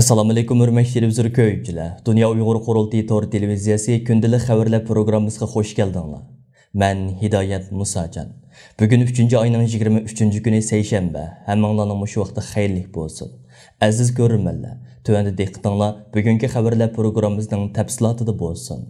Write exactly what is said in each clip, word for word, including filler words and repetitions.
ئەسسالامۇئەلەيكۇم، ھۆرمەتلىك تېلېۋىزور كۆرگۈچىلەر. دۇنيا ئۇيغۇر قۇرۇلتىيى تور تېلېۋىزىيەسى كۈندىلىك خەۋەرلەر پروگراممىسىغا خۇش كەلدىڭلار. مەن ھىدايەت مۇساجان. بۈگۈن ئۈچىنچى ئاينىڭ يىگىرمە ئۈچىنچى كۈنى، سەيشەنبە. ھەممىڭلارنىڭ مۇشۇ ۋاقتى خەيرلىك بولسۇن. ئەزىز كۆرۈرمەنلەر، تۆۋەندە دىققىتىڭلار بۈگۈنكى خەۋەرلەر پروگراممىسىنىڭ تەپسىلاتىدا بولسۇن.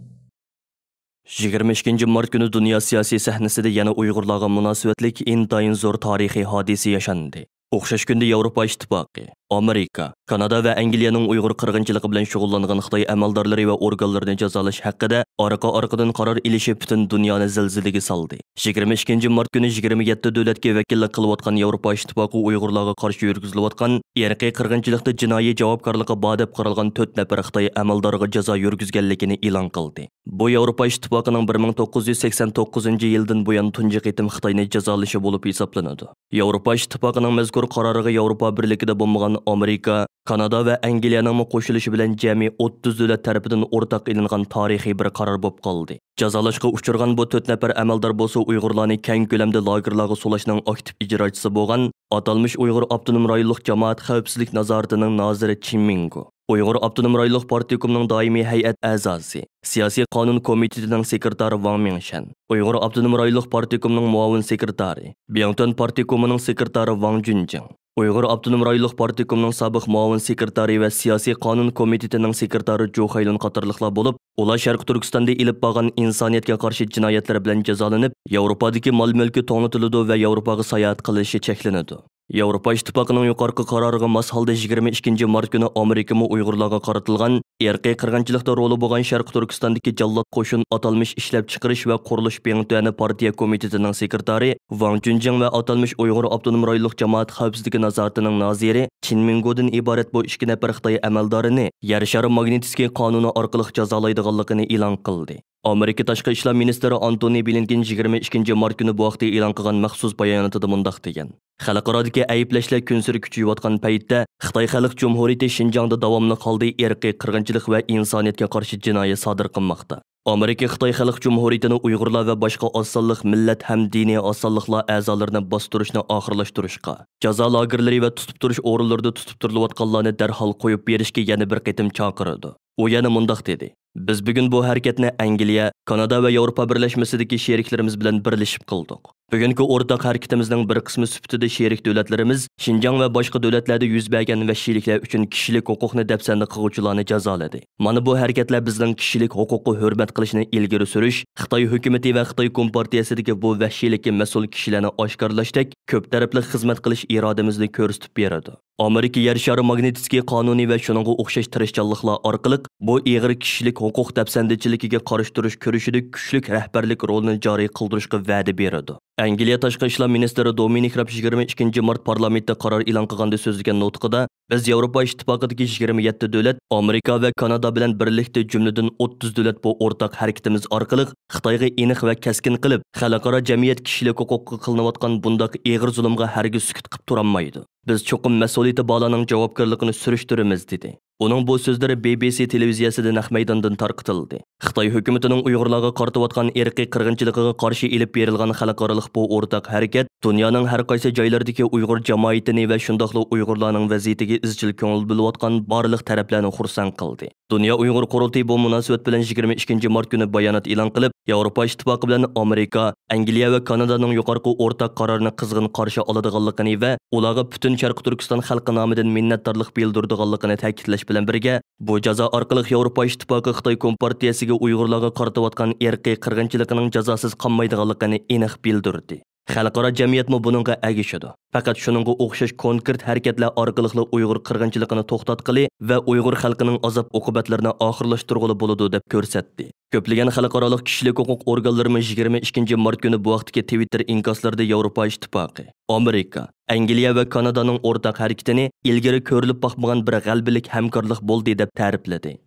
يىگىرمە ئىككىنچى مارت كۈنى دۇنيا سىياسىي سەھنىسىدە يەنە ئۇيغۇرلارغا مۇناسىۋەتلىك ئىنتايىن زور تارىخىي ھادىسە ياشاندى. ئوخشاش كۈندە ياۋروپا ئىتتىپاقى، ئامېرىكا، كانادا ۋە ئەنگلىيەنىڭ ئۇيغۇر قىرغىنچىلىقى بىلەن شۇغۇللانغان خىتاي ئەمەلدارلىرى ۋە ئورگانلىرىنى جازالاش ھەققىدە ئارقا-ئارقىدىن قارار ئېلىشى پۈتۈن دۇنيانى زىلزىلىگە سالدى. يىگىرمە ئىككىنچى مارت كۈنى يىگىرمە يەتتە دۆلەتكە ۋەكىللىك قىلىۋاتقان ياۋروپا ئىتتىپاقى ئۇيغۇرلارغا قارشى يۈرگۈزۈلۈۋاتقان ئىرقىي قىرغىنچىلىقتا جىنايى جاۋابكارلىقى بار دەپ قارالغان تۆت نەپەر خىتاي ئەمەلدارىغا جازا يۈرگۈزگەنلىكىنى ئېلان قىلدى. بۇ ياۋروپا ئىتتىپاقىنىڭ بىر مىڭ توققۇز يۈز سەكسەن توققۇزىنچى يىلدىن بۇيان تۇنجى قېتىم خىتاينى جازالىشى بولۇپ ھېسابلىنىدۇ. ياۋروپا ئىتتىپاقىنىڭ مەزكۇر قارارىغا ياۋروپا بىرلىكىدە بولمىغان ئامېرىكا، كانادا ۋە ئەنگلىيەنىڭمۇ قوشۇلۇشى بىلەن جەمئىي ئوتتۇز دۆلەت تەرىپىدىن ئورتاق ئېلىنغان تارىخىي بىر قارار بولۇپ قالدى. جازالاشقا ئۇچرىغان بۇ تۆت نەپەر ئەمەلدار بولسا ئۇيغۇرلارنى كەڭ كۆلەمدە لاگېرلارغا سولاشنىڭ ئاكتىپ ئىجراچىسى بولغان ئاتالمىش ئۇيغۇر ئاپتونوم رايونلۇق جامائەت خەۋپسىزلىك نازارىتىنىڭ نازىرى چىن مىڭگو، ئۇيغۇر ئاپتونوم رايونلۇق پارتكومنىڭ دائىمىي ھەيئەت ئەزاسى، سىياسىي قانۇن كومىتېتىنىڭ سېكرېتارى ۋاڭ مىڭشەن، ئۇيغۇر ئاپتونوم رايونلۇق پارتكومنىڭ مۇئاۋىن سېكرېتارى، بىڭتۈەن پارتكومىنىڭ سېكرېتارى ۋاڭ جۈنجىڭ، ئۇيغۇر ئاپتونوم رايونلۇق پارتكومنىڭ سابىق مۇئاۋىن سېكرېتارى ۋە سىياسىي قانۇن كومىتېتىنىڭ سېكرېتارى جۇ خەيلۇن قاتارلىقلار بولۇپ، ئۇلار شەرقىي تۈركىستاندا ئېلىپ بارغان ئىنسانىيەتكە قارشى جىنايەتلەر بىلەن جازالىنىپ، ياۋروپادىكى مال-مۈلكى توڭلىتىلىدۇ ۋە ياۋروپاغا ساياھەت قىلىشى چەكلىنىدۇ. ياۋروپا ئىتتىپاقىنىڭ يۇقىرىقى قارارىغا ماس ھالدا يىگىرمە ئىككىنچى مارت كۈنى ئامېرىكىمۇ ئۇيغۇرلارغا قارىتىلغان ئىرقىي قىرغىنچىلىقتا رولى بولغان شەرقىي تۈركىستاندىكى جاللات قوشۇن ئاتالمىش ئىشلەپچىقىرىش ۋە قۇرۇلۇش بىڭتۈەنى پارتىيە كومىتېتىنىڭ سېكرېتارى ۋاڭ جۈنجىڭ ۋە ئاتالمىش ئۇيغۇر ئاپتونوم رايونلۇق جامائەت خەۋپسىزلىكى نازارىتىنىڭ نازىرى چىن مىڭگودىن ئىبارەت بۇ ئىككى نەپەر خىتاي ئەمەلدارىنى يەر شارى ماگنىتسكىي قانۇنى ئارقىلىق جازالايدىغانلىقىنى ئېلان قىلدى. ئامېرىكا تاشقى ئىشلار مىنىستىرى ئانتونى بلىنكېن يىگىرمە ئىككىنچى مارت كۈنى بۇ ھەقتە ئېلان قىلغان مەخسۇس باياناتىدا مۇنداق دېگەن: «خەلقئارادىكى ئەيىبلەشلەر كۈنسېرى كۈچىيىۋاتقان پەيتتە، خىتاي خەلق جۇمھۇرىيىتى شىنجاڭدا داۋاملىق ھالدا ئىرقىي قىرغىنچىلىق ۋە ئىنسانىيەتكە قارشى جىنايەت سادىر قىلماقتا. ئامېرىكا خىتاي خەلق جۇمھۇرىيىتىنى ئۇيغۇرلار ۋە باشقا ئاز سانلىق مىللەت ھەم دىنىي ئاز سانلىقلار ئەزالىرىنى باستۇرۇشنى ئاخىرلاشتۇرۇشقا، جازا لاگېرلىرى ۋە تۇتۇپ تۇرۇش ئورۇنلىرىدا تۇتۇپ تۇرۇلۇۋاتقانلارنى دەرھال قويۇپ بېرىشكە يەنە بىر قېتىم چاقىرىدۇ.» ئۇ يەنە مۇنداق دېدى: «بىز بۈگۈن بۇ ھەرىكەتنى ئەنگلىيە، كانادا ۋە ياۋروپا بىرلەشمىسىدىكى شېرىكلىرىمىز بىلەن بىرلىشىپ قىلدۇق. بۈگۈنكى ئورتاق ھەرىكىتىمىزنىڭ بىر قىسمى سۈپىتىدە شېرىك دۆلەتلىرىمىز شىنجاڭ ۋە باشقا دۆلەتلەردە يۈز بەرگەن ۋەھشىيلىكلەر ئۈچۈن كىشىلىك ھوقۇقنى دەپسەندە قىلغۇچىلارنى جازالىدى. مانا بۇ ھەرىكەتلەر بىزنىڭ كىشىلىك ھوقۇققا ھۆرمەت قىلىشنى ئىلگىرى سۈرۈش، خىتاي ھۆكۈمىتى ۋە خىتاي كومپارتىيەسىدىكى بۇ ۋەھشىيلىككە مەسئۇل كىشىلەرنى ئاشكارىلاشتەك كۆپ تەرەپلىك خىزمەت قىلىش ئىرادىمىزنى كۆرسىتىپ بېرىدۇ.» ئامېرىكا يەر شارى ماگنىتسكىي قانۇنى ۋە شۇنىڭغا ئوخشاش تىرىشچانلىقلار ئارقىلىق بۇ ئېغىر كىشىلىك ھوقۇق دەپسەندىچىلىكىگە قارشى تۇرۇش كۈرىشىدە كۈچلۈك رەھبەرلىك رولىنى جارى قىلدۇرۇشقا ۋەدە بېرىدۇ. ئەنگلىيە تاشقى ئىشلار مىنىستىرى دومىنىك راب يىگىرمە ئىككىنچى مارت پارلامېنتتا قارار ئېلان قىلغاندا سۆزلىگەن نۇتقىدا، بىز ياۋروپا ئىتتىپاقىدىكى يىگىرمە يەتتە دۆلەت، ئامېرىكا ۋە كانادا بىلەن بىرلىكتە، جۈملىدىن ئوتتۇز دۆلەت بۇ ئورتاق ھەرىكىتىمىز ئارقىلىق خىتايغا ئېنىق ۋە كەسكىن قىلىپ، خەلقئارا جەمئىيەت كىشىلىك ھوقۇققا قىلىنىۋاتقان بۇنداق ئېغىر زۇلۇمغا ھەرگىز سۈكۈت قىپ تۇرالمايدۇ. بىز چوقۇم مەسئۇلىيىتى بارلارنىڭ جاۋابكارلىقىنى سۈرۈشتۈرىمىز، دېدى. ئۇنىڭ بۇ سۆزلىرى بى بى سى تېلېۋىزىيەسىدە نەق مەيداندىن تارقىتىلدى. خىتاي ھۆكۈمىتىنىڭ ئۇيغۇرلارغا قارىتىۋاتقان ئىرقىي قىرغىنچىلىقىغا قارشى ئېلىپ بېرىلغان خەلقئارالىق بۇ ئورتاق ھەرىكەت دۇنيانىڭ ھەر قايسى جايلىرىدىكى ئۇيغۇر جامائىتىنى ۋە شۇنداقلا ئۇيغۇرلارنىڭ ۋەزىيىتىگە ئىزچىل كۆڭۈل بۆلۈۋاتقان بارلىق تەرەپلەرنى خۇرسەن قىلدى. دۇنيا ئۇيغۇر قۇرۇلتىيى بۇ مۇناسىۋەت بىلەن يىگىرمە ئىككىنچى مارت كۈنى بايانات ئېلان قىلىپ، ياۋروپا ئىتتىپاقى بىلەن ئامېرىكا، ئەنگلىيە ۋە كانادانىڭ يۇقىرىقى ئورتاق قارارنى قىزغىن قارشى ئالىدىغانلىقىنى ۋە ئۇلارغا پۈتۈن شەرقىي تۈركىستان خەلقى نامىدىن مىننەتدارلىق بىلدۈرىدىغانلىقىنى تەكىتلەش بىلەن بىرگە، بۇ جازا ئارقىلىق ياۋروپا ئىتتىپاقى خىتاي كومپارتىيەسىگە ئۇيغۇرلارغا قارىتىۋاتقان ئىرقىي قىرغىنچىلىقىنىڭ جازاسىز قالمايدىغانلىقىنى ئېنىق بىلدۈردى. خەلقئارا جەمئىيەتمۇ بۇنىڭغا ئەگىشىدۇ. پەقەت شۇنىڭغا ئوخشاش كونكرېت ھەرىكەتلەر ئارقىلىقلا ئۇيغۇر قىرغىنچىلىقىنى توختاتقىلى ۋە ئۇيغۇر خەلقىنىڭ ئازاب-ئوقۇبەتلىرىنى ئاخىرلاشتۇرغىلى بولىدۇ، دەپ كۆرسەتتى. كۆپلىگەن خەلقئارالىق كىشىلىك ھوقۇق ئورگانلىرىمۇ يىگىرمە ئىككىنچى مارت كۈنى بۇ ھەقتىكى تىۋىتتېر ئىنكاسلىرىدا ياۋروپا ئىتتىپاقى، ئامېرىكا، ئەنگلىيە ۋە كانادانىڭ ئورتاق ھەرىكىتىنى ئىلگىرى كۆرۈلۈپ باقمىغان بىر غەلىبىلىك ھەمكارلىق بولدى، دەپ تەرىپلىدى.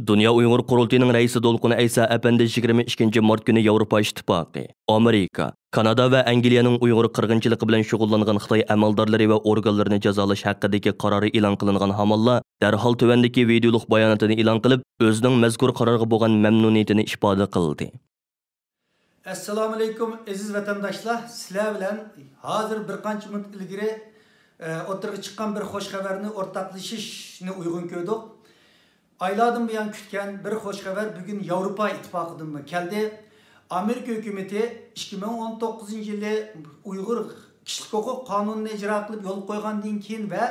دۇنيا ئۇيغۇر قۇرۇلتىيىنىڭ رەئىسى دولقۇن ئەيسا ئەپەندى يىگىرمە ئىككىنچى مارت كۈنى ياۋروپا ئىتتىپاقى، ئامېرىكا، كانادا ۋە ئەنگلىيەنىڭ ئۇيغۇر قىرغىنچىلىقى بىلەن شۇغۇللانغان خىتاي ئەمەلدارلىرى ۋە ئورگانلىرىنى جازالاش ھەققىدىكى قارارى ئېلان قىلىنغان ھامانلا، دەرھال تۆۋەندىكى ۋىدېئولۇق باياناتىنى ئېلان قىلىپ، ئۆزىنىڭ مەزكۇر قارارغا بولغان مەمنۇنىيىتىنى ئىپادە قىلدى. ئەسسالامۇئەلەيكۇم، ئەزىز ۋەتەنداشلار. سىلەر بىلەن ھازىر بىر قانچە مىنۇت ئىلگىرى ئوتتۇرىغا چىققان بىر خوش خەۋەرنى ئورتاقلىشىشنى ئۇيغۇن كۆردۇق. ئايلاردىن بۇيان كۈتكەن بىر خوش خەۋەر بۈگۈن ياۋروپا ئىتتىپاقىدىنمۇ كەلدى. ئامېرىكا ھۆكۈمىتى ئىككى مىڭ ئون توققۇزىنچى يىلى ئۇيغۇر كىشىلىك ھوقۇق قانۇنىنى ئىجرا قىلىپ يولغا قويغاندىن كېيىن ۋە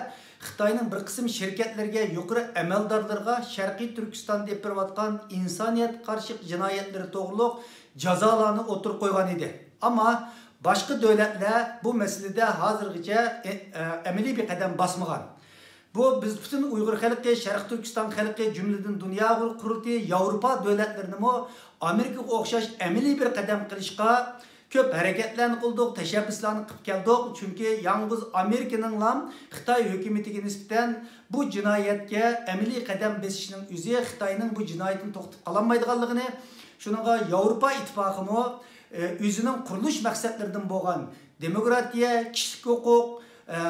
خىتاينىڭ بىر قىسىم شىركەتلىرىگە، يۇقىرى ئەمەلدارلىرىغا شەرقىي تۈركىستاندا ئېلىپ بېرىۋاتقان ئىنسانىيەتكە قارشى جىنايەتلىرى توغرۇلۇق جازالارنى ئوتتۇرىغا قويغان ئىدى. ئەمما باشقا دۆلەتلەر بۇ مەسىلىدە ھازىرغىچە، ئە، ئە، ئەمەلىي بىر قەدەم باسمىغان. بۇ بىز پۈتۈن ئۇيغۇر خەلقى، شەرقىي تۈركىستان خەلقى، جۈملىدىن دۇنيا ئۇيغۇر قۇرۇلتىيى، ياۋروپا دۆلەتلىرىنىمۇ ئامېرىكىغا ئوخشاش ئەمەلىي بىر قەدەم قىلىشقا كۆپ ھەرىكەتلەرنى قىلدۇق، تەشەببۇسلارنى قىلىپ كەلدۇق. چۈنكى يالغۇز ئامېرىكىنىڭلام خىتاي ھۆكۈمىتىگە نىسبەتەن بۇ جىنايەتكە ئەمەلىي قەدەم بېسىشنىڭ ئۆزى خىتاينىڭ بۇ جىنايىتىنى توختىتىپ قالالمايدىغانلىقىنى، شۇنىڭغا ياۋروپا ئىتتىپاقىمۇ، ئە، ئۆزىنىڭ قۇرۇلۇش مەقسەتلىرىدىن بولغان دېموكراتىيە، كىشىلىك ھوقۇق، ئە،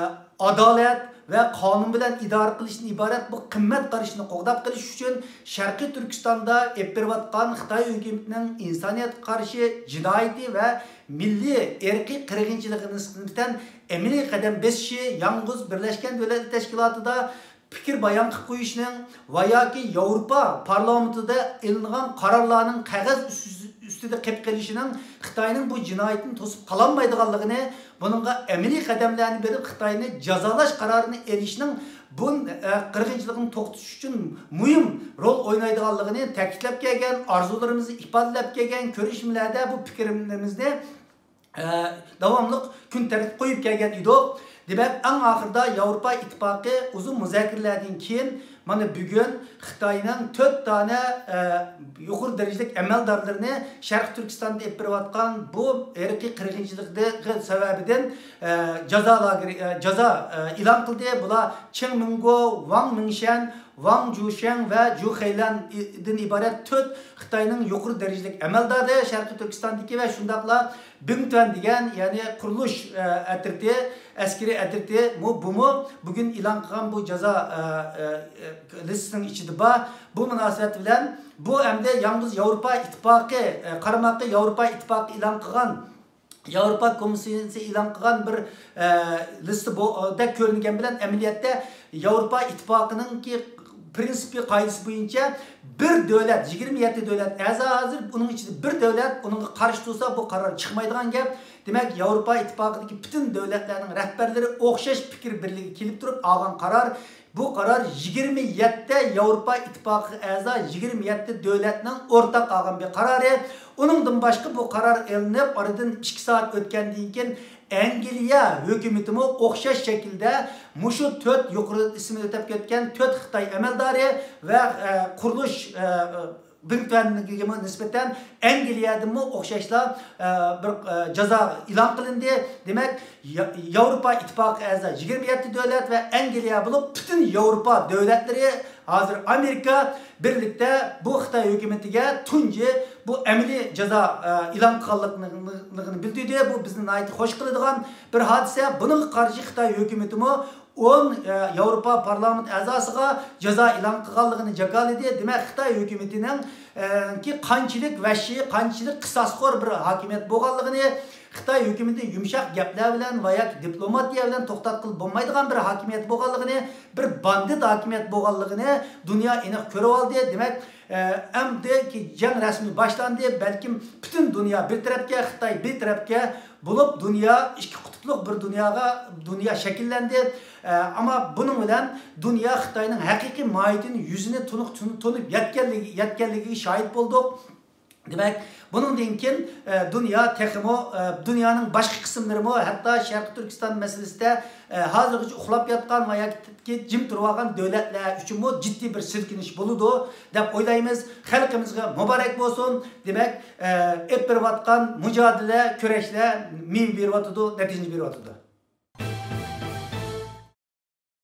ئادالەت ۋە قانۇن بىلەن ئىدارە قىلىشتىن ئىبارەت بۇ قىممەت قارىشىنى قوغداپ قېلىش ئۈچۈن شەرقىي تۈركىستاندا ئېلىپ بېرىۋاتقان خىتاي ھۆكۈمىتىنىڭ ئىنسانىيەتكە قارشى جىنايىتى ۋە مىللىي ئىرقىي قىرغىنچىلىقىغا نىسبەتەن ئەمەلىي قەدەم بېسىشى يالغۇز بىرلەشكەن دۆلەتلەر تەشكىلاتىدا پىكىر بايان قىلىپ قويۇشنىڭ ۋە ياكى ياۋروپا پارلامېنتىدا ئېلىنغان قارارلارنىڭ قەغەز ئۈستىدە قېلىپ قېلىشىنىڭ خىتاينىڭ بۇ جىنايىتىنى توسۇپ قالالمايدىغانلىقىنى، بۇنىڭغا ئەمەلىي قەدەملەرنى بېرىپ خىتاينى جازالاش قارارىنى ئېلىشنىڭ بۇ، ئە، قىرغىنچىلىقنى توختىتىش ئۈچۈن مۇھىم رول ئوينايدىغانلىقىنى تەكىتلەپ كەلگەن، ئارزۇلىرىمىزنى ئىپادىلەپ كەلگەن كۆرۈشمىلەردە بۇ پىكرىمىزنى ئە، داۋاملىق كۈن تەرتىپكە قويۇپ كەلگەن ئىدۇق. دېمەك، ئەڭ ئاخىرىدا ياۋروپا ئىتتىپاقى ئۇزۇن مۇزاكىرىلەردىن كېيىن، مانا بۈگۈن خىتاينىڭ تۆت دانە، ئە، يۇقىرى دەرىجىلىك ئەمەلدارلىرىنى شەرقىي تۈركىستاندا ئېلىپ بېرىۋاتقان بۇ ئىرقىي قىرغىنچىلىقى سەۋەبىدىن، ئە، جازا لاگېرى، ئە، جازا، ئە، ئېلان قىلدى. بۇلار چېڭ مىڭگو، ۋاڭ مىڭشەن، ۋاڭ جۇشياڭ ۋە جۇ خېيلەندىن ئىبارەت تۆت خىتاينىڭ يۇقىرى دەرىجىلىك ئەمەلدارى شەرقىي تۈركىستاندىكى ۋە شۇنداقلا بىڭتۈەن دېگەن، يەنى قۇرۇلۇش، ئە، ئەترىتى، ئەسكىرىي ئەترىتى، مۇ-، بۇمۇ بۈگۈن ئېلان قىلغان بۇ جازا، ئە، ئە، ئە، لىستىسىنىڭ ئىچىدە بار. بۇ مۇناسىۋەت بىلەن بۇ ئەمدى يالغۇز ياۋروپا ئىتتىپاقى، ئە، قارىماققا ياۋروپا ئىتتىپاقى ئېلان قىلغان ياۋروپا كومىسسىيىسى ئېلان قىلغان بىر، ئە، لىستا بو-، دەك كۆرۈنگەن بىلەن، ئەمەلىيەتتە ياۋروپا ئىتتىپاقىنىڭكى پىرىنسىپى، قائىدىسى بويىچە بىر دۆلەت، يىگىرمە يەتتە دۆلەت ئەزا ھازىر، ئۇنىڭ ئىچىدە بىر دۆلەت ئۇنىڭغا قارشى تۇرسا، بۇ قارار چىقمايدىغان گەپ. دېمەك، ياۋروپا ئىتتىپاقىدىكى پۈتۈن دۆلەتلەرنىڭ رەھبەرلىرى ئوخشاش پىكىر بىرلىكىگە كېلىپ تۇرۇپ ئالغان قارار. بۇ قارار يىگىرمە يەتتە ياۋروپا ئىتتىپاقىغا ئەزا يىگىرمە يەتتە دۆلەتنىڭ ئورتاق ئالغان بىر قارارى. ئۇنىڭدىن باشقا، بۇ قارار ئېلىنىپ، ئارىدىن ئىككى سائەت ئۆتكەندىن كېيىن، ئەنگلىيە ھۆكۈمىتىمۇ ئوخشاش شەكىلدە مۇشۇ تۆت يۇقىرىدا ئىسمى ئۆتۈپ كەتكەن تۆت خىتاي ئەمەلدارى ۋە، ئە، قۇرۇلۇش، ئە، بىڭتۈەنگىمۇ نىسبەتەن ئەنگلىيەدىنمۇ ئوخشاشلا، ئە، بىر، ئە، جازا ئېلان قىلىندى. دېمەك، يا-، ياۋروپا ئىتتىپاقىغا ئەزا يىگىرمە يەتتە دۆلەت ۋە ئەنگلىيە بولۇپ، پۈتۈن ياۋروپا دۆلەتلىرى ھازىر ئامېرىكا بىرلىكتە بۇ خىتاي ھۆكۈمىتىگە تۇنجى بۇ ئەمەلىي جازا، ئە، ئېلان قىلغانلىقىنى بىلدۈردى. بۇ بىزنى ناھايىتى خوش قىلىدىغان بىر ھادىسە. بۇنىڭغا قارشى خىتاي ھۆكۈمىتىمۇ ئون، ئە، ياۋروپا پارلامېنت ئەزاسىغا جازا ئېلان قىلغانلىقىنى جاكارلىدى. دېمەك، خىتاي ھۆكۈمىتىنىڭ، ئە، كى قانچىلىك ۋەھشىي، قانچىلىك قىساسخور بىر ھاكىمىيەت بولغانلىقىنى، خىتاي ھۆكۈمىتىنى يۇمشاق گەپلەر بىلەن ۋە ياكى دىپلوماتىيە بىلەن توختاتقىلى بولمايدىغان بىر ھاكىمىيەت بولغانلىقىنى، بىر باندىت ھاكىمىيەت بولغانلىقىنى دۇنيا ئېنىق كۆرۈۋالدى. دېمەك، ئە، ئەمدى كى جەڭ رەسمىي باشلاندى. بەلكىم پۈتۈن دۇنيا بىر تەرەپكە، خىتاي بىر تەرەپكە بولۇپ، دۇنيا ئىككى قۇتۇپلۇق بىر دۇنياغا، دۇنيا شەكىللەندى. ئە، ئەمما بۇنىڭ بىلەن دۇنيا خىتاينىڭ ھەقىقىي ماھىيىتىنى، يۈزىنى تونۇق-، تونۇپ يەتكەنلىكى، يەتكەنلىكىگە شاھىت بولدۇق. دېمەك، بۇنىڭدىن كېيىن، ئە، دۇنيا تېخىمۇ، ئە، دۇنيانىڭ باشقا قىسىملىرىمۇ، ھەتتا شەرقىي تۈركىستان مەسىلىسىدە، ئە، ھازىرغىچە ئۇخلاپ ياتقان ۋە ياكى جىم تۇرۇۋالغان دۆلەتلەر ئۈچۈنمۇ جىددىي بىر سىلكىنىش بولىدۇ، دەپ ئويلايمىز. خەلقىمىزگە مۇبارەك بولسۇن. دېمەك، ئە، ئېلىپ بېرىۋاتقان مۇجادىلە، كۈرەشلەر مېۋە بېرىۋاتىدۇ، نەتىجىنى بېرىۋاتىدۇ.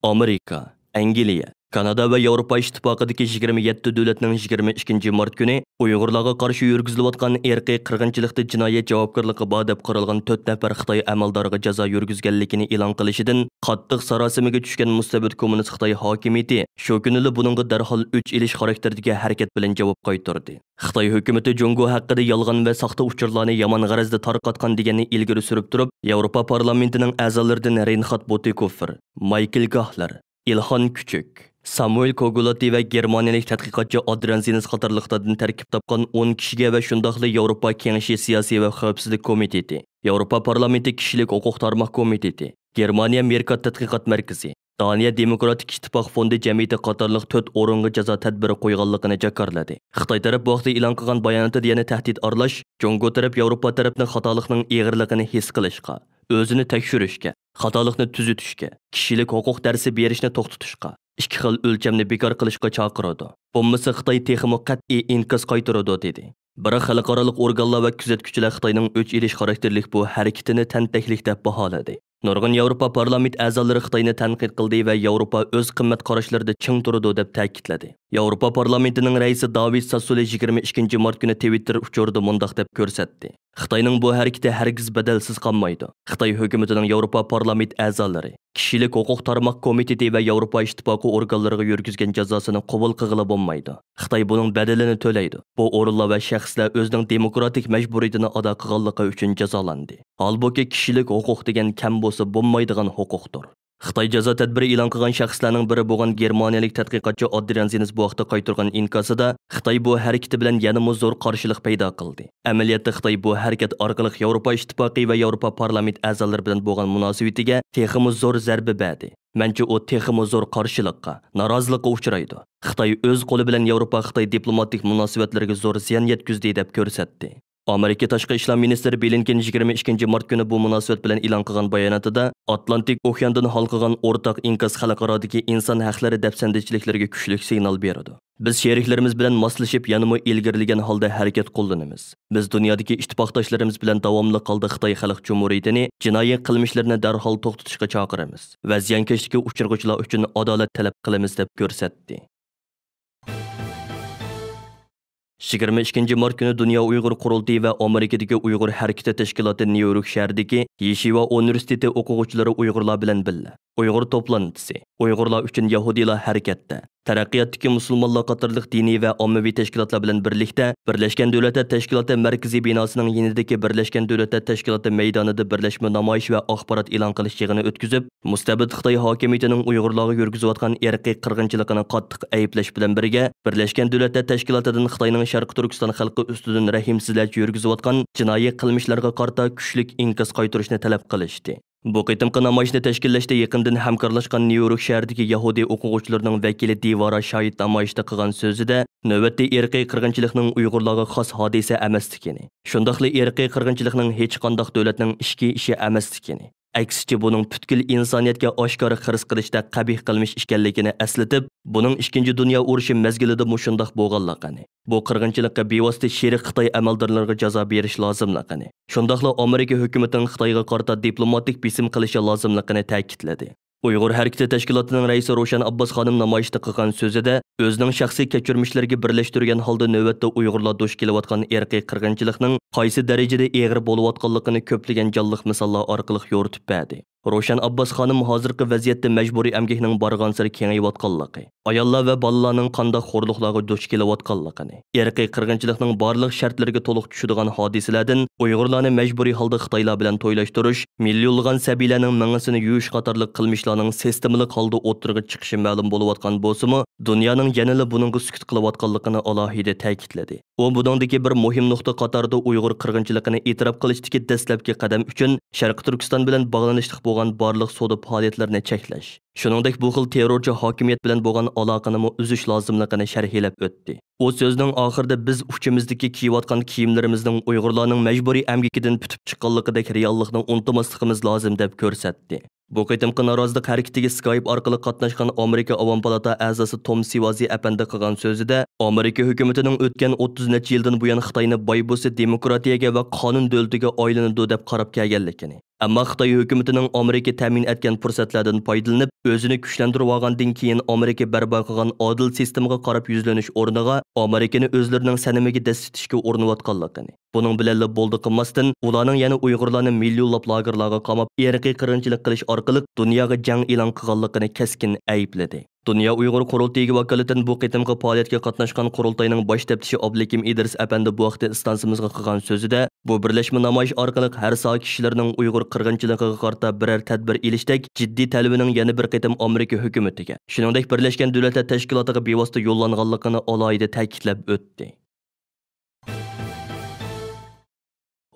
ئامېرىكا، ئەنگلىيە، كانادا ۋە ياۋروپا ئىتتىپاقىدىكى يىگىرمە يەتتە دۆلەتنىڭ يىگىرمە ئىككىنچى مارت كۈنى ئۇيغۇرلارغا قارشى يۈرگۈزۈلۈۋاتقان ئىرقىي قىرغىنچىلىقتا جىنايەت جاۋابكارلىقى بار دەپ قارالغان تۆت نەپەر خىتاي ئەمەلدارىغا جازا يۈرگۈزگەنلىكىنى ئېلان قىلىشىدىن قاتتىق ساراسىمىگە چۈشكەن مۇستەبىت كوممۇنىست خىتاي ھاكىمىيىتى شۇ كۈنىلا بۇنىڭغا دەرھال ئۆچ ئېلىش خاراكتېرىدىكى ھەرىكەت بىلەن جاۋاب قايتۇردى. خىتاي ھۆكۈمىتى جۇڭگو ھەققىدە يالغان ۋە ساختا ئۇچۇرلارنى يامان غەرەزدە تارقاتقان دېگەننى ئىلگىرى سۈرۈپ تۇرۇپ، ياۋروپا پارلامېنتىنىڭ ئەزالىرىدىن رېينخارد بۇتىكوفېر، مايكل گاھلېر، ئىلھان كۈچۈك، سامۇئېل كوگۇلاتى ۋە گېرمانىيەلىك تەتقىقاتچى ئادرىيان زېنس قاتارلىقلاردىن تەركىب تاپقان ئون كىشىگە ۋە شۇنداقلا ياۋروپا كېڭىشى سىياسىي ۋە خەۋپسىزلىك كومىتېتى، ياۋروپا پارلامېنتى كىشىلىك ھوقۇق تارماق كومىتېتى، گېرمانىيە مېركات تەتقىقات مەركىزى، دانىيە دېموكراتىك ئىتتىپاق فوندى جەمئىيىتى قاتارلىق تۆت ئورۇنغا جازا تەدبىرى قويغانلىقىنى جاكارلىدى. خىتاي تەرەپ بۇ ھەقتە ئېلان قىلغان باياناتىدا يەنە تەھدىت ئارىلاش، جۇڭگو تەرەپ ياۋروپا تەرەپنى خاتالىقنىڭ ئېغىرلىقىنى ھېس قىلىشقا، ئۆزىنى تەكشۈرۈشكە، خاتالىقنى تۈزىتىشكە، كىشىلىك ھوقۇق دەرسى بېرىشنى توختىتىشقا، ئىككى خىل ئۆلچەمنى بىكار قىلىشقا چاقىرىدۇ. بولمىسا خىتاي تېخىمۇ قەتئىي ئىنكاس قايتۇرىدۇ، دېدى. بىراق خەلقئارالىق ئورگانلار ۋە كۆزەتكۈچىلەر خىتاينىڭ ئۆچ ئېلىش خاراكتېرلىك بۇ ھەرىكىتىنى تەنتەكلىك دەپ باھالىدى. نۇرغۇن ياۋروپا پارلامېنت ئەزالىرى خىتاينى تەنقىد قىلدى ۋە ياۋروپا ئۆز قىممەت قاراشلىرىدا چىڭ تۇرىدۇ دەپ تەكىتلىدى. ياۋروپا پارلامېنتىنىڭ رەئىسى داۋىد ساسسولى يىگىرمە ئىككىنچى مارت كۈنى تىۋىتتېر ئۇچۇرىدا مۇنداق دەپ كۆرسەتتى: خىتاينىڭ بۇ ھەرىكىتى ھەرگىز بەدەلسىز قالمايدۇ. خىتاي ھۆكۈمىتىنىڭ ياۋروپا پارلامېنت ئەزالىرى، كىشىلىك ھوقۇق تارماق كومىتېتى ۋە ياۋروپا ئىتتىپاقى ئورگانلىرىغا يۈرگۈزگەن جازاسىنى قوبۇل قىلغىلى بولمايدۇ. خىتاي بۇنىڭ بەدىلىنى تۆلەيدۇ. بۇ ئورۇنلار ۋە شەخسلەر ئۆزىنىڭ دېموكراتىك مەجبۇرىيىتىنى ئادا قىلغانلىقى ئۈچۈن جازالاندى. ھالبۇكى، كىشىلىك ھوقۇق دېگەن كەم بولسا بولمايدىغان ھوقۇقتۇر. خىتاي جازا تەدبىرى ئېلان قىلغان شەخسلەرنىڭ بىرى بولغان گېرمانىيەلىك تەتقىقاتچى ئادرىيان زېنس بۇ ھەقتە قايتۇرغان ئىنكاسىدا، خىتاي بۇ ھەرىكىتى بىلەن يەنىمۇ زور قارشىلىق پەيدا قىلدى. ئەمەلىيەتتە خىتاي بۇ ھەرىكەت ئارقىلىق ياۋروپا ئىتتىپاقى ۋە ياۋروپا پارلامېنت ئەزالىرى بىلەن بولغان مۇناسىۋىتىگە تېخىمۇ زور زەربە بەردى. مەنچە ئۇ تېخىمۇ زور قارشىلىققا، نارازىلىققا ئۇچرايدۇ. خىتاي ئۆز قولى بىلەن ياۋروپا-خىتاي دىپلوماتىك مۇناسىۋەتلىرىگە زور زىيان يەتكۈزدى، دەپ كۆرسەتتى. ئامېرىكا تاشقى ئىشلار مىنىستىرى بلىنكېن يىگىرمە ئىككىنچى مارت كۈنى بۇ مۇناسىۋەت بىلەن ئېلان قىلغان باياناتىدا، ئاتلانتىك ئوكياندىن ھالقىغان ئورتاق ئىنكاس خەلقئارادىكى ئىنسان ھەقلىرى دەپسەندىچىلىكلىرىگە كۈچلۈك سىگنال بېرىدۇ. بىز شېرىكلىرىمىز بىلەن ماسلىشىپ، يەنىمۇ ئىلگىرىلىگەن ھالدا ھەرىكەت قوللىنىمىز. بىز دۇنيادىكى ئىتتىپاقداشلىرىمىز بىلەن داۋاملىق ھالدا خىتاي خەلق جۇمھۇرىيىتىنى جىنايى قىلمىشلىرىنى دەرھال توختىتىشقا چاقىرىمىز ۋە زىيانكەشلىككە ئۇچرىغۇچىلار ئۈچۈن ئادالەت تەلەپ قىلىمىز، دەپ كۆرسەتتى. يىگىرمە ئىككىنچى مارت كۈنى دۇنيا ئۇيغۇر قۇرۇلتىيى ۋە ئامېرىكىدىكى ئۇيغۇر ھەرىكىتى تەشكىلاتى نيۇ يورك شەھىرىدىكى يېشىۋا ئۇنىۋېرسىتېتى ئوقۇغۇچىلىرى ئۇيغۇرلار بىلەن بىللە، ئۇيغۇر توپلانتىسى، ئۇيغۇرلار ئۈچۈن يەھۇدىيلار ھەرىكەتتە، تەرەققىياتتىكى مۇسۇلمانلار قاتارلىق دىنىي ۋە ئاممىۋى تەشكىلاتلار بىلەن بىرلىكتە بىرلەشكەن دۆلەتلەر تەشكىلاتى مەركىزىي بىناسىنىڭ يېنىدىكى بىرلەشكەن دۆلەتلەر تەشكىلاتى مەيدانىدا بىرلەشمە نامايىش ۋە ئاخبارات ئېلان قىلىش يىغىنى ئۆتكۈزۈپ، مۇستەبىت خىتاي ھاكىمىيىتىنىڭ ئۇيغۇرلارغا يۈرگۈزۈۋاتقان ئىرقىي قىرغىنچىلىقىنى قاتتىق ئەيىبلەش بىلەن بىرگە، بىرلەشكەن دۆلەتلەر تەشكىلاتىدىن خىتاينىڭ شەرقىي تۈركىستان خەلقى ئۈستىدىن رەھىمسىزلەرچە يۈرگۈزۈۋاتقان جىنايى قىلمىشلارغا قارىتا كۈچلۈك ئىنكاس قايتۇرۇشنى تەلەپ قىلىشتى. بۇ قېتىمقى نامايىشنى تەشكىللەشتە يېقىندىن ھەمكارلاشقان نيۇ يورك شەھىرىدىكى يەھۇدىي ئوقۇغۇچىلىرىنىڭ ۋەكىلى دىۋارا شاھىت نامايىشتا قىلغان سۆزىدە، نۆۋەتتە ئىرقىي قىرغىنچىلىقنىڭ ئۇيغۇرلارغا خاس ھادىسە ئەمەسلىكىنى، شۇنداقلا ئىرقىي قىرغىنچىلىقنىڭ ھېچقانداق دۆلەتنىڭ ئىچكى ئىشى ئەمەسلىكىنى، ئەكسىچە بۇنىڭ پۈتكۈل ئىنسانىيەتكە ئاشكارا خىرىس قىلىشتەك قەبىھ قىلمىش ئىكەنلىكىنى ئەسلىتىپ، بۇنىڭ ئىككىنچى دۇنيا ئۇرۇشى مەزگىلىدىمۇ شۇنداق بولغانلىقىنى، بۇ قىرغىنچىلىققا بىۋاسىتە شېرىك خىتاي ئەمەلدارلىرىغا جازا بېرىش لازىملىقىنى، شۇنداقلا ئامېرىكا ھۆكۈمىتىنىڭ خىتايغا قارىتا دىپلوماتىك بېسىم قىلىشى لازىملىقىنى تەكىتلىدى. ئۇيغۇر ھەرىكىتى تەشكىلاتىنىڭ رەئىسى روشەن ئابباس خانىم نامايىشتا قىلغان سۆزىدە، ئۆزىنىڭ شەخسىي كەچۈرمىشلىرىگە بىرلەشتۈرگەن ھالدا نۆۋەتتە ئۇيغۇرلار دۇچ كېلىۋاتقان ئىرقىي قىرغىنچىلىقنىڭ قايسى دەرىجىدە ئېغىر بولۇۋاتقانلىقىنى كۆپلىگەن جانلىق مىساللار ئارقىلىق يورۇتۇپ بەردى. روشەن ئابباس خانىم ھازىرقى ۋەزىيەتتە مەجبۇرىي ئەمگەكنىڭ بارغانسېرى كېڭىيىۋاتقانلىقى، ئاياللار ۋە بالىلارنىڭ قانداق خورلۇقلارغا دۇچ كېلىۋاتقانلىقىنى، ئىرقىي قىرغىنچىلىقنىڭ بارلىق شەرتلىرىگە تولۇق چۈشىدىغان ھادىسىلەردىن ئۇيغۇرلارنى مەجبۇرىي ھالدا خىتايلار بىلەن تويلاشتۇرۇش، مىليونلىغان سەبىيلەرنىڭ مېڭىسىنى يۇيۇش قاتارلىق قىلمىشلارنىڭ سىستېمىلىق ھالدا ئوتتۇرىغا چىقىشى مەلۇم بولۇۋاتقان بولسىمۇ، دۇنيانىڭ يەنىلا بۇنىڭغا سۈكۈت قىلىۋاتقانلىقىنى ئالاھىدە تەكىتلىدى. ئۇ بۇنىڭدىكى بىر مۇھىم نۇقتا قاتارىدا ئۇيغۇر قىرغىنچىلىقىنى ئېتىراپ قىلىشتىكى دەسلەپكى قەدەم ئۈچۈن شەرقىي تۈركىستان بىلەن باغلىنىشلىق بولغان بارلىق سودا پائالىيەتلىرىنى چەكلەش، شۇنىڭدەك بۇ خىل تېررورچى ھاكىمىيەت بىلەن بولغان ئالاقىنىمۇ ئۈزۈش لازىملىقىنى شەرھلەپ ئۆتتى. ئۇ سۆزىنىڭ ئاخىرىدا بىز ئۇچىمىزدىكى كىيىۋاتقان كىيىملىرىمىزنىڭ ئۇيغۇرلارنىڭ مەجبۇرىي ئەمگىكىدىن پۈتۈپ چىققانلىقىدەك رېئاللىقنى ئۇنتۇماسلىقىمىز لازىم، دەپ كۆرسەتتى. بۇ قېتىمقى نارازىلىق ھەرىكىتىگە سكايپ ئارقىلىق قاتناشقان ئامېرىكا ئاۋام پالاتا ئەزاسى توم سىۋازى ئەپەندى قىلغان سۆزىدە، ئامېرىكا ھۆكۈمىتىنىڭ ئۆتكەن ئوتتۇز نەچچە يىلدىن بۇيان خىتاينى باي بولسا دېموكراتىيەگە ۋە قانۇن دۆلىتىگە ئايلىنىدۇ دەپ قاراپ كەلگەنلىكىنى، ئەمما خىتاي ھۆكۈمىتىنىڭ ئامېرىكا تەمىن ئەتكەن پۇرسەتلەردىن پايدىلىنىپ، ئۆزىنى كۈچلەندۈرۈۋالغاندىن كېيىن ئامېرىكا بەرپا قىلغان ئادىل سىستېمىغا قاراپ يۈزلىنىش ئورنىغا ئامېرىكىنى ئۆزلىرىنىڭ سەنىمىگە دەسسىتىشكە ئۇرۇنۇۋاتقانلىقىنى، بۇنىڭ بىلەنلا بولدى قىلماستىن، ئۇلارنىڭ يەنە ئۇيغۇرلارنى مىليونلاپ لاگېرلارغا قاماپ، ئىرقىي قىرغىنچىلىق قىلىش ئارقىلىق دۇنياغا جەڭ ئېلان قىلغانلىقىنى كەسكىن ئەيىبلىدى. دۇنيا ئۇيغۇر قۇرۇلتىيىگە ۋاكالىتەن بۇ قېتىمقى پائالىيەتكە قاتناشقان قۇرۇلتاينىڭ باش تەپتىشى ئابلىكىم ئىدرىس ئەپەندى بۇ ھەقتە ئىستانسىمىزغا قىلغان سۆزىدە، بۇ بىرلەشمە نامايىش ئارقىلىق ھەر ساھە كىشىلىرىنىڭ ئۇيغۇر قىرغىنچىلىقىغا قارىتا بىرەر تەدبىر ئېلىشتەك جىددىي تەلىپىنىڭ يەنە بىر قېتىم ئامېرىكا ھۆكۈمىتىگە، شۇنىڭدەك بىرلەشكەن دۆلەتلەر تەشكىلاتىغا بىۋاسىتە يوللانغانلىقىنى ئالاھىدە تەكىتلەپ ئۆتتى.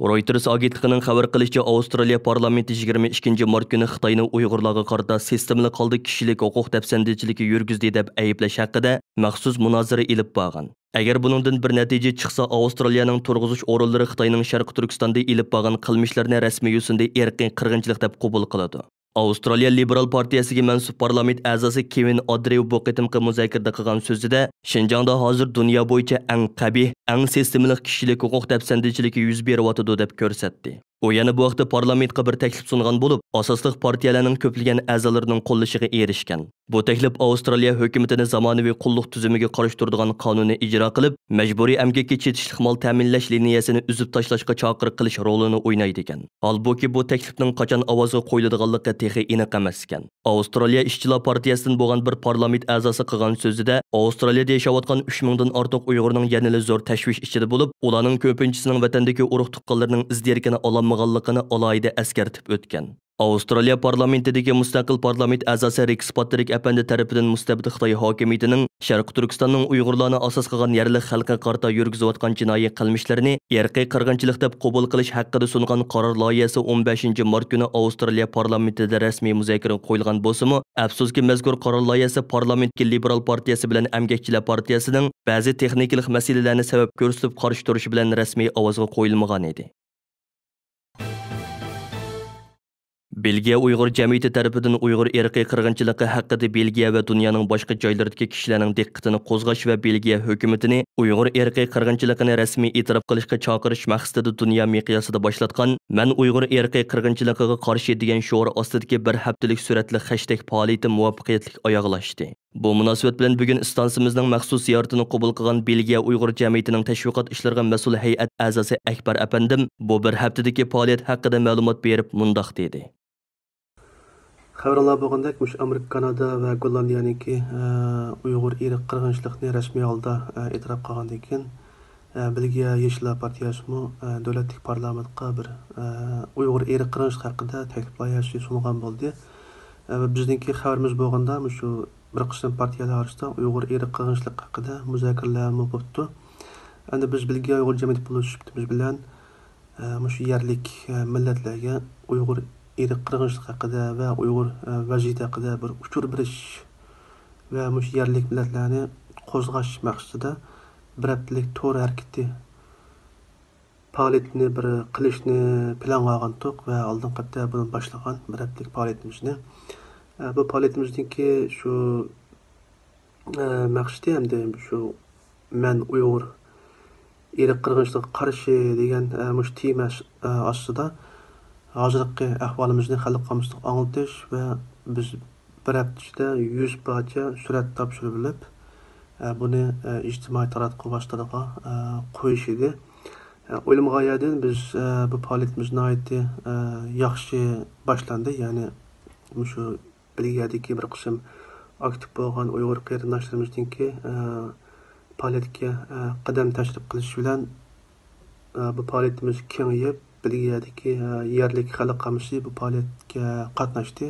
رويتېرس ئاگېنتلىقىنىڭ خەۋەر قىلىشىچە، ئاۋسترالىيە پارلامېنتى يىگىرمە ئىككىنچى مارت كۈنى خىتاينىڭ ئۇيغۇرلارغا قارىتا سىستېمىلىق ھالدا كىشىلىك ھوقۇق دەپسەندىچىلىكى يۈرگۈزدى دەپ ئەيىبلەش ھەققىدە مەخسۇس مۇنازىرە ئېلىپ بارغان. ئەگەر بۇنىڭدىن بىر نەتىجە چىقسا، ئاۋسترالىيەنىڭ تۇرغۇزۇش ئورۇنلىرى خىتاينىڭ شەرقىي تۈركىستاندا ئېلىپ بارغان قىلمىشلىرىنى رەسمىي يۈزىسىندە ئىرقىي قىرغىنچىلىق دەپ قوبۇل قىلىدۇ. ئاۋسترالىيە لىبېرال پارتىيەسىگە مەنسۇپ پارلامېنت ئەزاسى كېۋىن ئادرېۋ بۇ قېتىمقى مۇزاكىرىدە قىلغان سۆزىدە، شىنجاڭدا ھازىر دۇنيا بويىچە ئەڭ قەبىھ، ئەڭ سىستېمىلىق كىشىلىك ھوقۇق دەپسەندىچىلىكى يۈز بېرىۋاتىدۇ دەپ كۆرسەتتى. ئۇ يەنە بۇ ھەقتە پارلامېنتقا بىر تەكلىپ سۇنغان بولۇپ، ئاساسلىق پارتىيەلەرنىڭ كۆپلىگەن ئەزالىرىنىڭ قوللىشىغا ئېرىشكەن. بۇ تەكلىپ ئاۋسترالىيە ھۆكۈمىتىنى زامانىۋى قۇللۇق تۈزۈمىگە قارشى تۇرىدىغان قانۇننى ئىجرا قىلىپ، مەجبۇرىي ئەمگەككە چېتىشلىق مال تەمىنلەش لىنىيەسىنى ئۈزۈپ تاشلاشقا چاقىرىق قىلىش رولىنى ئوينايدىكەن. ھالبۇكى، بۇ تەكلىپنىڭ قاچان ئاۋازغا قويۇلىدىغانلىقى تېخى ئېنىق ئەمەسكەن. ئاۋسترالىيە ئىشچىلار پارتىيەسىدىن بولغان بىر پارلامېنت ئەزاسى قىلغان سۆزىدە، ئاۋسترالىيەدە ياشاۋاتقان ئۈچ مىڭدىن ئارتۇق ئۇيغۇرنىڭ يەنىلا زور تەشۋىش ئىچىدە بولۇپ، ئۇلارنىڭ كۆپىنچىسىنىڭ ۋەتەندىكى ئۇرۇق-تۇغقانلىرىنىڭ ئىز-دېرىكىنى ئالالمىغانلىقىنى ئالاھىدە ئەسكەرتىپ ئۆتكەن. ئاۋسترالىيە پارلامېنتىدىكى مۇستەقىل پارلامېنت ئەزاسى رىكس پاترىك ئەپەندى تەرىپىدىن مۇستەبىت خىتاي ھاكىمىيىتىنىڭ شەرقىي تۈركىستاننىڭ ئۇيغۇرلارنى ئاساس قىلغان يەرلىك خەلقىگە قارىتا يۈرگۈزۈۋاتقان جىنايى قىلمىشلىرىنى ئىرقىي قىرغىنچىلىق دەپ قوبۇل قىلىش ھەققىدە سۇنغان قارار لايىھەسى ئون بەشىنچى مارت كۈنى ئاۋسترالىيە پارلامېنتىدا رەسمىي مۇزاكىرىگە قويۇلغان بولسىمۇ، ئەپسۇسكى، مەزكۇر قارار لايىھەسى پارلامېنتتىكى لىبېرال پارتىيەسى بىلەن ئەمگەكچىلەر پارتىيەسىنىڭ بەزى تېخنىكىلىق مەسىلىلەرنى سەۋەب كۆرسىتىپ قارشى تۇرۇشى بىلەن رەسمىي ئاۋازغا قويۇلمىغان ئىدى. بېلگىيە ئۇيغۇر جەمئىيىتى تەرىپىدىن ئۇيغۇر ئىرقىي قىرغىنچىلىقى ھەققىدە بېلگىيە ۋە دۇنيانىڭ باشقا جايلىرىدىكى كىشىلەرنىڭ دىققىتىنى قوزغاش ۋە بېلگىيە ھۆكۈمىتىنى ئۇيغۇر ئىرقىي قىرغىنچىلىقىنى رەسمىي ئېتىراپ قىلىشقا چاقىرىش مەقسىتىدە دۇنيا مىقياسىدا باشلاتقان مەن ئۇيغۇر ئىرقىي قىرغىنچىلىقىغا قارشى دېگەن شوئار ئاستىدىكى بىر ھەپتىلىك سۈرەتلىك خەشتەك پائالىيىتى مۇۋەپپەقىيەتلىك ئاياغلاشتى. بۇ مۇناسىۋەت بىلەن بۈگۈن ئىستانسىمىزنىڭ مەخسۇس زىيارىتىنى قوبۇل قىلغان بېلگىيە ئۇيغۇر جەمئىيىتىنىڭ تەشۋىقات ئىشلىرىغا مەسئۇل ھەيئەت ئەزاسى ئەكبەر ئەپەندىم بۇ بىر ھەپتىدىكى پائالىيەت ھەققىدە مەلۇمات بېرىپ مۇنداق دېدى. خەۋەرلەر بولغاندەك، مۇشۇ ئامېرىكا، كانادا ۋە گوللاندىيەنىڭكى، ئە، ئۇيغۇر ئىرقىي قىرغىنچىلىقنى رەسمىي ھالدا، ئە، ئېتىراپ قىلغاندىن كېيىن، ئە، بېلگىيە يېشىللار پارتىيەسىمۇ، ئە، دۆلەتلىك پارلامېنتقا بىر، ئە، ئۇيغۇر ئىرقىي قىرغىنچىلىقى ھەققىدە تەكلىپ لايىھەسى سۇنغان بولدى. ئە، ۋە بىزنىڭكى خەۋىرىمىز بولغاندا، مۇشۇ بىر قىسىم پارتىيەلەر ئارىسىدا ئۇيغۇر ئىرقىي قىرغىنچىلىقى ھەققىدە مۇزاكىرىلەرمۇ بوپتۇ. ئەمدى بىز بېلگىيە ئۇيغۇر جەمئىيىتى بولۇش سۈپىتىمىز بىلەن، ئە، مۇشۇ يەرلىك، ئە، مىللەتلەرگە ئۇيغۇر ئىرقىي قىرغىنچىلىقى ھەققىدە ۋە ئۇيغۇر، ئە، ۋەزىيىتى ھەققىدە بىر ئۇچۇر بېرىش ۋە مۇشۇ يەرلىك مىللەتلەرنى قوزغاش مەقسىتىدە بىر ھەپتىلىك تور ھەرىكىتى پائالىيىتىنى بىر قىلىشنى پىلانغا ئالغانتۇق ۋە ئالدىنقى ھەپتە بۇنى باشلىغان بىر ھەپتىلىك پائالىيىتىمىزنى. ئە، بۇ پائالىيىتىمىزنىڭكى شۇ، ئە، مەقسىتى ھەمدە شۇ مەن ئۇيغۇر ئىرقىي قىرغىنچىلىققا قارشى دېگەن، ئە، مۇشۇ تېما ئاس-، ئە، ئاستىدا ھازىرقى ئەھۋالىمىزنى خەلق ئاممىسىغا ئاڭلىتىش ۋە بىز بىر ھەپتە ئىچىدە يۈز پارچە سۈرەت تاپشۇرۇۋېلىپ، ئە، بۇنى، ئە، ئىجتىمائىي تاراتقۇ ۋاسىتىلىرىغا، ئە، قويۇش ئىدى. ئە، ئويلىمىغان يەردىن بىز، ئە، بۇ پائالىيىتىمىز ناھايىتى، ئە، ياخشى باشلاندى. يەنى مۇشۇ بېلگىيەدىكى بىر قىسىم ئاكتىپ بولغان ئۇيغۇر قېرىنداشلىرىمىزنىڭكى، ئە، پائالىيەتكە، ئە، قەدەم تەشرىپ قىلىشى بىلەن، ئە، بۇ پائالىيىتىمىز كېڭىيىپ، بېلگىيەدىكى، ئە، يەرلىك خەلق ئاممىسى بۇ پائالىيەتكە قاتناشتى.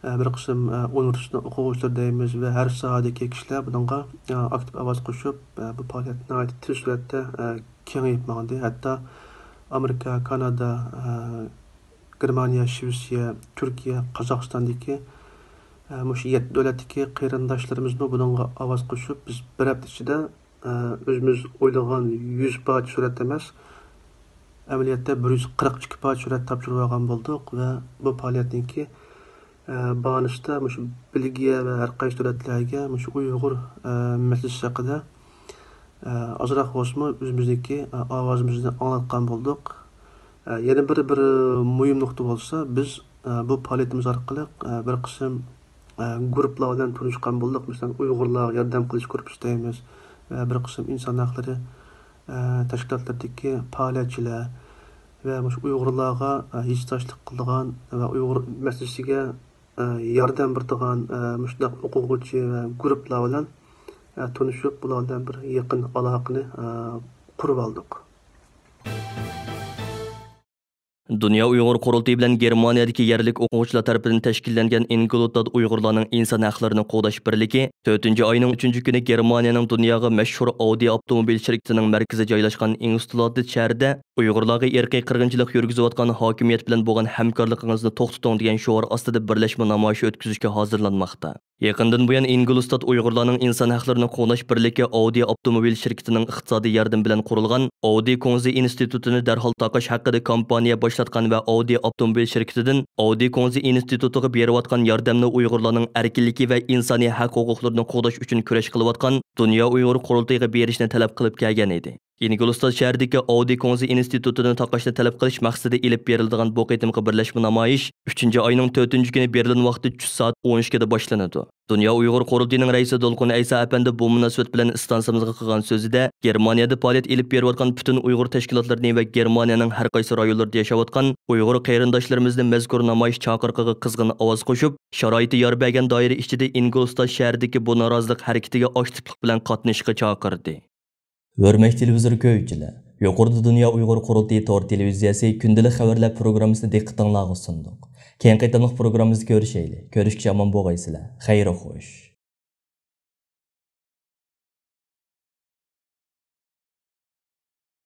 ئە، بىر قىسىم، ئە، ئۇنىۋېرسىتېتنىڭ ئوقۇغۇچىلىرى دەيمىز ۋە ھەر ساھەدىكى كىشىلەر بۇنىڭغا، ئە، ئاكتىپ ئاۋاز قوشۇپ، ئە، بۇ پائالىيەت ناھايىتى تېز سۈرئەتتە، ئە، كېڭىيىپ ماڭدى. ھەتتا ئامېرىكا، كانادا، ئە، گېرمانىيە، شىۋېتسىيە، تۈركىيە، قازاقىستاندىكى، ئە، مۇشۇ يەتتە دۆلەتتىكى قېرىنداشلىرىمىزمۇ بۇنىڭغا ئاۋاز قوشۇپ، بىز بىر ھەپتە ئىچىدە، ئە، ئۆزىمىز ئويلىغان يۈز پارچە سۈرەت ئەمەس، ئەمەلىيەتتە بىر يۈز قىرىق ئىككى پارچە سۈرەت تاپشۇرۇۋالغان بولدۇق ۋە بۇ پائالىيەتنىڭكى، ئە، باھانىسىدا مۇشۇ بېلگىيە ۋە ھەر قايسى دۆلەتلەرگە مۇشۇ ئۇيغۇر، ئە، مەسىلىسى ھەققىدە، ئە، ئازراق بولسىمۇ ئۆزىمىزنىڭكى، ئە، ئاۋازىمىزنى ئاڭلاتقان بولدۇق. ئە، يەنە بىر، بىر مۇھىم نۇقتا بولسا، بىز، ئە، بۇ پائالىيىتىمىز ئارقىلىق، ئە، بىر قىسىم، ئە، گۇرۇپپىلار بىلەن تونۇشقان بولدۇق. مەسىلەن، ئۇيغۇرلارغا ياردەم قىلىش گۇرۇپپىسى دەيمىز ۋە بىر قىسىم ئىنسان ھەقلىرى، ئە، تەشكىلاتلىرىدىكى پائالىيەتچىلەر ۋە مۇشۇ ئۇيغۇرلارغا، ئە، ھېسداشلىق قىلىدىغان ۋە ئۇيغۇر مەسىلىسىگە، ئە، ياردەم بېرىدىغان، ئە، مۇشۇنداق ئوقۇغۇچى ۋە گۇرۇپپىلار بىلەن، ئە، تونۇشۇپ، بۇلار بىلەن بىر يېقىن ئالاقىنى، ئە، قۇرۇپ ئالدۇق. دۇنيا ئۇيغۇر قۇرۇلتىيى بىلەن گېرمانىيەدىكى يەرلىك ئوقۇغۇچىلار تەرىپىدىن تەشكىللەنگەن ئىنگلوتاد ئۇيغۇرلارنىڭ ئىنسان ھەقلىرىنى قوغداش بىرلىكى تۆتىنچى ئاينىڭ ئۈچىنچى كۈنى گېرمانىيەنىڭ دۇنياغا مەشھۇر ئاۋدى ئاپتوموبىل شىركىتىنىڭ مەركىزى جايلاشقان ئىنستلادت شەھىرىدە «ئۇيغۇرلارغا ئىرقىي قىرغىنچىلىق يۈرگۈزۈۋاتقان ھاكىمىيەت بىلەن بولغان ھەمكارلىقىڭىزنى توختىتىڭ» دېگەن شوئار ئاستىدا بىرلەشمە نامايىشى ئۆتكۈزۈشكە ھازىرلانماقتا. يېقىندىن بۇيان، ئىنگلىستاد ئۇيغۇرلارنىڭ ئىنسان ھەقلىرىنى قوغداش بىرلىكى ئاۋدى ئاپتوموبىل شىركىتىنىڭ ئىقتىسادىي ياردىمى بىلەن قۇرۇلغان ئاۋدى كوڭزى ئىنستىتۇتىنى دەرھال تاقاش ھەققىدە كامپانىيە باشلاتقان ۋە ئاۋدى ئاپتوموبىل شىركىتىدىن ئاۋدى كوڭزى ئىنستىتۇتىغا بېرىۋاتقان ياردەمنى ئۇيغۇرلارنىڭ ئەركىنلىكى ۋە ئىنسانىي ھەق ھوقۇقلىرىنى قوغداش ئۈچۈن كۈرەش قىلىۋاتقان دۇنيا ئۇيغۇر قۇرۇلتىيىغا بېرىشنى تەلەپ قىلىپ كەلگەن ئىدى. ئىنگلىستاد شەھىرىدىكى ئاۋدى كوڭزى ئىنستىتۇتىنى تاقاشنى تەلەپ قىلىش مەقسىتىدە ئېلىپ بېرىلىدىغان بۇ قېتىمقى بىرلەشمە نامايىش ئۈچىنچى ئاينىڭ تۆتىنچى كۈنى بېرلىن ۋاقتى چۈش سائەت ئون ئىككىدە باشلىنىدۇ. دۇنيا ئۇيغۇر قۇرۇلتىيىنىڭ رەئىسى دولقۇن ئەيسا ئەپەندى بۇ مۇناسىۋەت بىلەن ئىستانسىمىزغا قىلغان سۆزىدە، گېرمانىيەدە پائالىيەت ئېلىپ بېرىۋاتقان پۈتۈن ئۇيغۇر تەشكىلاتلىرىنى ۋە گېرمانىيەنىڭ ھەر قايسى رايونلىرىدا ياشاۋاتقان ئۇيغۇر قېرىنداشلىرىمىزنى مەزكۇر نامايىش چاقىرىقىغا قىزغىن ئاۋاز قوشۇپ، شارائىتى يار بەرگەن دائىرە ئىچىدە ئىنگلىستاد شەھىرىدىكى بۇ نارازىلىق ھەرىكىتىگە ئاكتىپلىق بىلەن قاتنىشىشقا چاقىردى. ھۆرمەتلىك تېلېۋىزور كۆرگۈچىلەر، يۇقىرىدا دۇنيا ئۇيغۇر قۇرۇلتىيى تور تېلېۋىزىيەسى كۈندىلىك خەۋەرلەر پروگراممىسىنى دىققىتىڭلارغا سۇندۇق. كېيىنكى قېتىملىق پروگراممىمىزدا كۆرۈشەيلى. كۆرۈشكىچە ئامان بولغايسىلەر. خەير خوش.